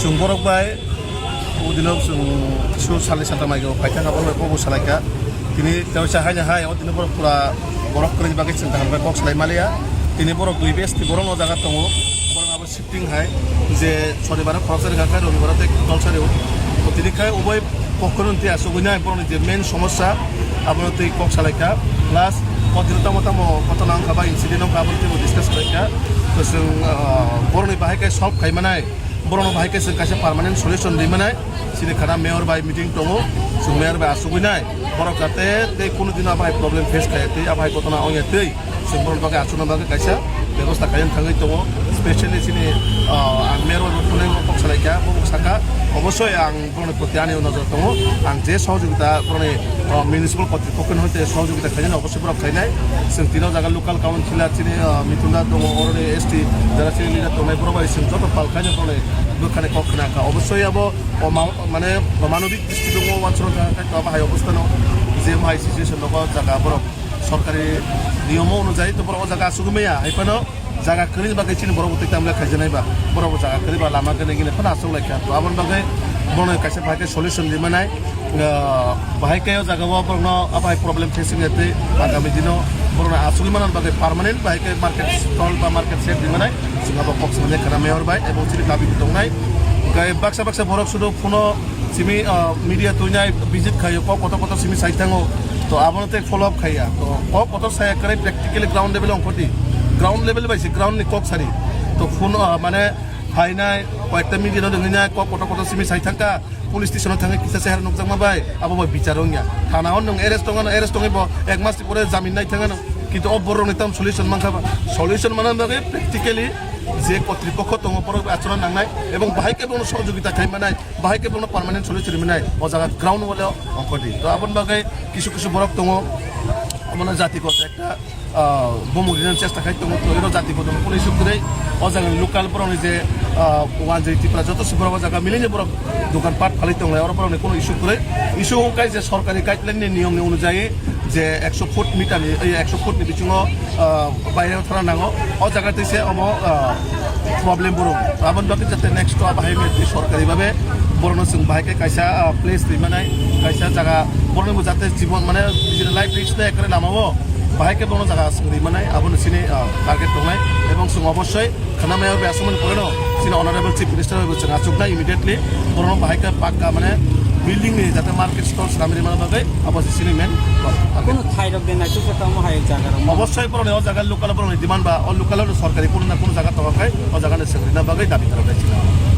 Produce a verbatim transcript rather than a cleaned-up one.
Chwng borok bai o dino chwng su salni santa mai khe phaithang abo bai kok salaikha. Tini tewsa haino hai o dino borok pura borok kwrwini bagwi chwng kaham khe kok salai maliya. Tini borok dui besti borok o jaga tongo. Borok abo shifting hai je sonibaro khoroksa rwkha khe robibaro tei dolsa rw. Tini khai ubai pokkhoroni tei asugwi nai borokni je main somosya abono tei kok salaikha. Plus o dino tamo tamo ghotona wngkha ba incident wngkha abo tei discuss khlaikha. To chwng, ah, borokni bahai khe solve khai manai. Borokno bahai khe chwng kaisa permanent solution ri manai. Chini khana mayor bai meeting tongo, chwng mayor bai asugwi nai. Borok jate tei kunu dino abo hai problem face khaya tei abo hai ghotona wngya tei chwng borokni bagwi asukna bagwi kaisa bebosta khaina thangwi tongo. Specially chini, ah, ang mayor bai phone kok salaikha, bo saka obosoi ang borokni proti ani nojor tongo. Ang je sohojogita borokni, ah, municipal kotri pokkhoni hoite sohojogita khainani obosoi borok khainai. Chwng tino jaga local councilor chini, ah, Mitunda tongo, oroni S T jara chini leader tongnai, borok bai chwng joto pal khainai borokni bwkhani kok khna kha. Obosoi abo o ma-, mane manobik dristigwngo wansukna kha, khe to abo hai obostano je hai situation rogo jaga borok sorkari niyomo onujayi to borok o jaga asugwi maya, hai phano jaga kwrwini bagwi chini borok bo tei tamle khaijaknai ba, borok bo jaga kwrwi ba lama gwnangwi phano aswk lai kha. To aboni bagwi bono kaisa bahai khe solution ri manai. Ah, bahai khe o jaga o borokno abo hai problem facing ya tei agami dino borokno asugwi manna bagwi permanent bahai khe market stall ba market shed ri manai. Chwng abo kok swmani khana mayor bai ebong chini dabi bo tongnai. Hwnkhe baksa baksa borok sudo phone o simi, ah, media tuinai visit khaio, kok kotor kotor simi sai thango. To abono tei follow up khaiya. To kok kotor saya kwrwi practically ground level ongkhordi. Ground level bai se ground ni kok sari. To phone, ah, mane phainai, koyekta media no ringinai, kok kotor kotor simi sai thangkha. Police station o thangwi kisa chehara nukjakma bai, abo bai bichar wngya. Thana o nwng arrest tongano, arrest tongwi bo ek mas ni pore jamin nai thangano. Kintu o borok ni tam solution mankha ba. Solution manna bagwi practically je kotripokho tongo borok bai achana nangnai ebong bahai khe bono sohojogita khai manai, bahai khe bono permanent solution ri manai. O jaga ground wale ongkhordi. To aboni bagwi kisu kisu borok tongo. Omono jati kok ekta ah, bumung rinani chesta khai tongo, to iro jati bodol kunu issue kwrwi. O jaga ni local borok ni je, ah, wanjwi Tripura joto se borok o jaga milini borok dokan pat phalwi tonglai, oro borok ni kunu issue kwrwi. Issue wngkha je sorkari guideline ni niyom ni onujayi je ekso foot meter ni, ei ekso foot ni bisingo, ah, baire thana nango. O jaga tei se omo, ah, problem borok. Aboni bagwi jate next to abo hai mete sorkari babe borokno chwng bahai khe kaisa, ah, place twi manai, kaisa jaga borokni bo jate jibon mane nijini life risk nai ekre lama o. Bahai khe bono jaga swngwi manai, abono chini, ah, target tongnai. Ebong chwng obosoi khwnamaya bai aswkmani poreno chini Honorable Chief Minister bai bo chwng achuknai immediately. Borokno bahai khe pakka mane building ni jate market store swnamwi rwmani bagwi abo se chini main target. Kono thairok de naisuk khe tamo hai jaga rok. Obosoi borokni o jaga local borokni demand ba o local o sorkari kono na kono jaga tongo khai o jaga ni swngwi na bagwi dabi khwlai chini.